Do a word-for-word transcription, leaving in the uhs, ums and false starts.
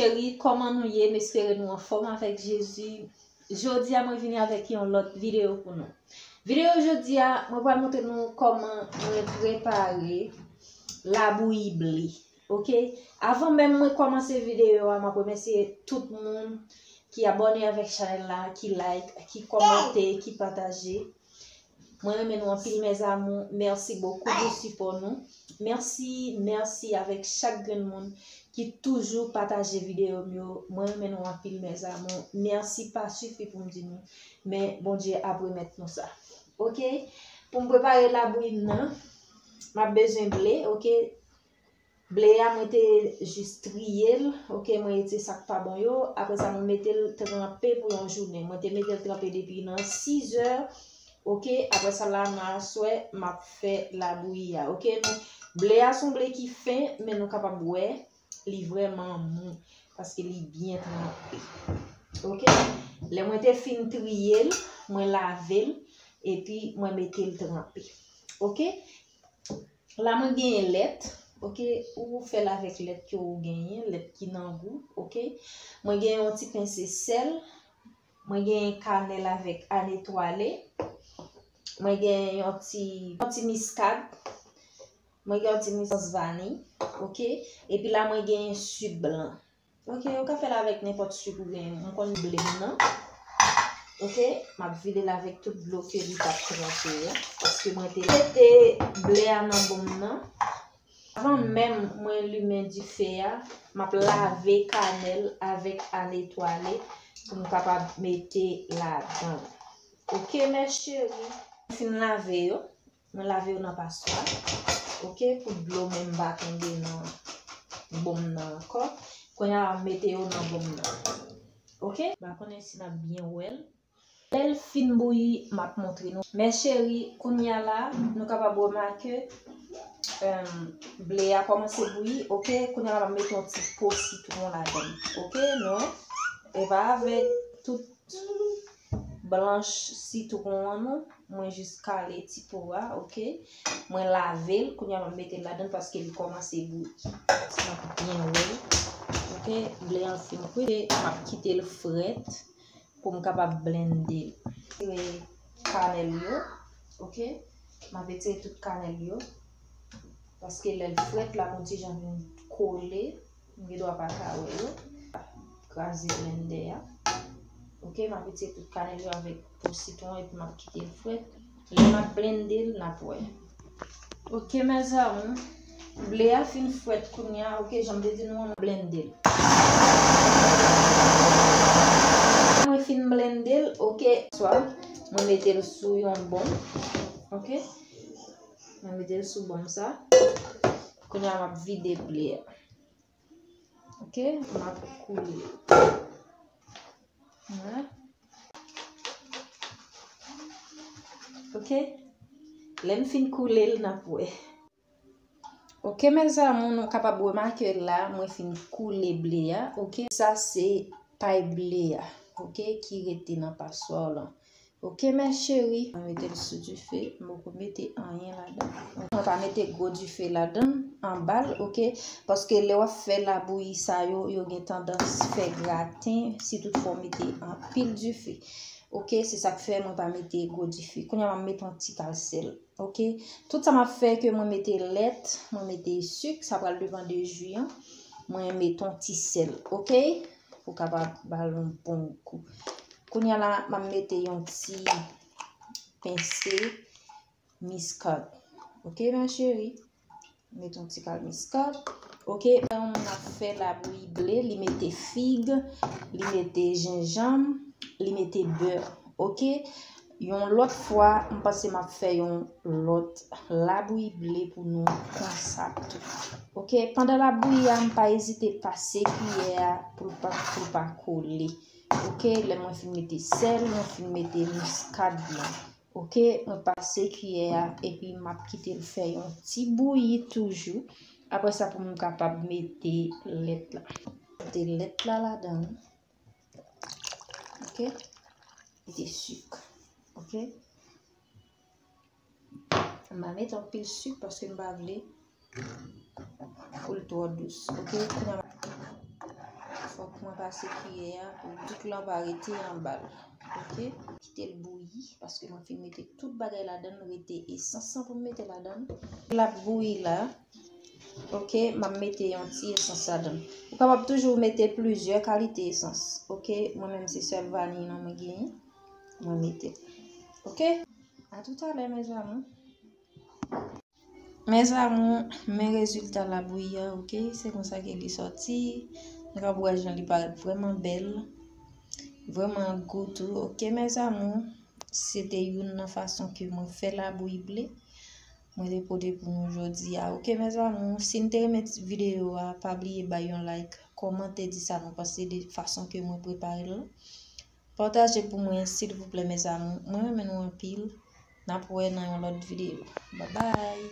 Cheri, kòman nou ye? M espere nou anfòm avèk Jezi. Jodi a, mwen vini avèk yon lòt videyo pou nou. Videyo jodi a, mwen pral montre nou kòman mwen prepare labouyi ble. Oke? Avan menm mwen kòmanse videyo a, m ap remèsye tout moun ki abòne avèk chanèl la, ki like, ki kòmante, ki pataje. Mwen renmen nou anpil, mes amours. Mèsi bokou pou sipò nou. Mèsi, mèsi avèk chak grenn moun ki toujou pataje videyo m yo. Mwen renmen nou anpil, mes amours. Mèsi pa sifi pou m di nou, men Bondye ap remèt nou sa. Oke? Pou m prepare labouyi m nan, m ap bezwen ble, oke? Ble a, mwen te jis triye l, oke, mwen retire sa k pa bon yo. Apre sa, mwen mete l tranpe pou yon jounen. Mwen te mete l tranpe depi nan sizè, oke. Apre sa, la, nan aswè, m ap fè labouyi a, oke. Nou, ble a se yon ble ki fen, men nou kapab wè, li vrèman mou, paske li byen tranpe, oke. Lè mwen te fin triye l, mwen lave l, epi mwen mete l tranpe, oke. La, mwen genyen lèt, oke, ou fè l avèk lèt ke ou genyen, lèt ki nan gou, oke. Mwen genyen yon ti pense sèl, mwen genyen kanèl avèk anetwale, mwen genyen yon ti, yon ti miskad, mwen genyen yon ti miskad vaniy, oke. Epi la, mwen genyen sik blan. Oke, ou ka fè l avèk nenpòt sik ou genyen. Mwen konn ble m nan. Oke, m ap vide l avèk tout dlo ke li t ap tranpe yo. Paske mwen te mete ble a nan bon m nan. Avan menm mwen limen dife a, m ap lave kanèl avèk anetwale pou m kapab mete ladan. Oke, mes chéries. Fin lave yo. Mwen lave yo nan paswa. Oke, pou dlo menm pa tonbe nan bon m nan ankò. Kounye a, m mete yo nan bon m nan. Oke? M pa konnen si n ap byen wè l. Lè l fin bouyi, m ap montre nou. Mes chéries, kounye a la, nou kapab remake, em, ble a kòmanse bouyi. Oke, kounye a la, m ap mete yon ti po sitwon ladan l. Oke, nou wè? E pa avèk tout blanch sitwon an non, mwen jis kale ti po a, oke. Mwen lave l, kounye a m ap mete l ladan l paske li kòmanse bouyi. Si n ap byen wè l, oke. Ble an fin kwit, m ap kite l frèt pou m kapab blende l. Retire kanèl yo, oke. M ap retire tout kanèl yo. Paske lè l frèt la, gon ti jan vin kole. M gen dwa pa ka wè yo. Kraze blendè a. Oke, m ap retire tout kanèl yo avèk po sitwon epi m ap kite l frèt. Lè m ap blende l, n ap wè. Oke, mes amours. Ble a fin frèt kounye a. Oke, jan m te di nou an, m ap blende l. Mwen fin blende l, oke. Swa, mwen mete l sou yon bon. Oke. Mwen mete l sou bon sa. Kounye a, m ap vide ble a. Oke, m ap koule. Wè. Oke. Lè m fin koule l, n ap wè. Oke, mes amours, nou kapab remake la, mwen fin koule ble a. Oke, sa se pay ble a. Oke, ki rete nan paswa lan. Oke, mes chéries, mwen mete l sou dife, m poko mete anyen ladan. Mwen pa mete gwo dife ladan, anba l, oke, paske lè w ap fè labouyi sa yo, yo gen tandans fè graten, si toutfwa w mete anpil dife. Oke, se sa k fè mwen pa mete gwo dife. Kounye a, m ap mete yon ti kal sèl, oke. Tout sa m ap fè ke mwen mete lèt, mwen mete sik, sa pral depann de ji an. Mwen mete yon ti sèl, oke. Pou kapab ba l yon bon gou. Kounye a la, m ap mete yon ti pense miskad. Oke, mes chéries. Mete yon ti kal miskad. Oke, lè yon moun ap fè labouyi ble, li mete fig, li mete jenjanm, li mete bè. Oke, yon lòt fwa, m panse m ap fè yon lòt labouyi ble pou nou konsa tou. Oke, pandan l ap bouyi a, m pa ezite pase kiyè a pou l pa, pou l pa kole. Oke, lè mwen fin mete sèl, mwen fin mete miskad blan. Oke, mwen pase kiyè a, epi m ap kite l fè yon ti bouyi toujou. Apre sa, pou m kapab mete lèt la. Mete lèt la ladan. Oke. Mete sik. Oke. M pa mete anpil sik paske m pa vle pou l twò dous. Oke, kounye a, fò Mwen pase kiyè a pou dout lan pa rete anba l. Ok? Kite l bouyi, paske mwen fin mete tout bagay ladan l, rete esans lan pou m mete ladan l. L ap bouyi la. Ok, m ap mete yon ti esans ladan l. Ou kapab toujou mete plizyè kalite esans. Ok, mwen menm se sèl vaniy lan mwen genyen. Mwen mete l. Ok? A toutalè, mes amours. Mes amours, men rezilta labouyi a, ok? Se konsa ke li sòti. Nou ka wè jan li parèt vrèman bèl. Vrèman gou tou, ok, mes amours? Se te youn nan fason ke mwen fè labouyi ble. Mwen te pote pou nou jodi a, ok, mes amours? Si n te renmen videyo a, pa bliye bay yon like, kòmante, di sa nou panse de fason ke mwen prepare l. Pataje pou mwen, silvouplè, mes amours. Mwen renmen nou anpil. N ap wè nan yon lòt videyo. Babay!